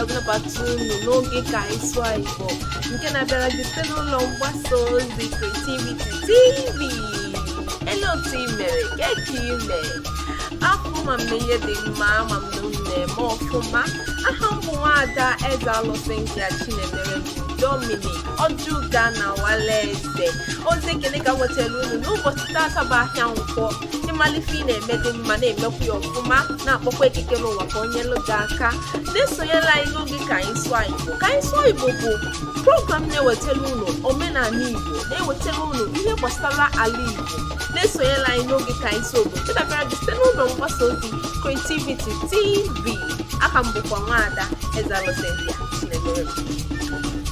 Nabata unu n'oge Ka Anyị Sụọ Igbo, nke na-abịara gị site n'ụlọ mgbasa ozi Creativity TV. Ele otu ị mere ke ka ị mee afọ ma m na ihe dị mma, ama m na unu na-eme ọfụma. Aha m bụ Nwaada Eze Alụsịnkia Chinemere Dominic Ojuga na Walaeze. Ozi ekele ka m nwetara unu n'ụbọchị taata bụ ahịa Nkwọ. Ịmala ife ị na-eme dị mma, na-emekwa ya ọfụma, na-akpọkwa ekikere ụwa ka o nyelu gị aka. Na-esonyela anyị n'oge Ka Anyị Sụọ Igbo. Ka Anyị Sụọ Igbo bụ program na-ewetara unu omenala Igbo, na-ewetara unu ihe gbasara ala Igbo. Na-esonyela anyị n'oge Ka Anyị Sụọ Igbo, nke na-abịara gị site n'ụlọ mgbasa ozi Creativity TV. Aha m bụkwa Nwaada Eze Alụsịntia Chinemere m.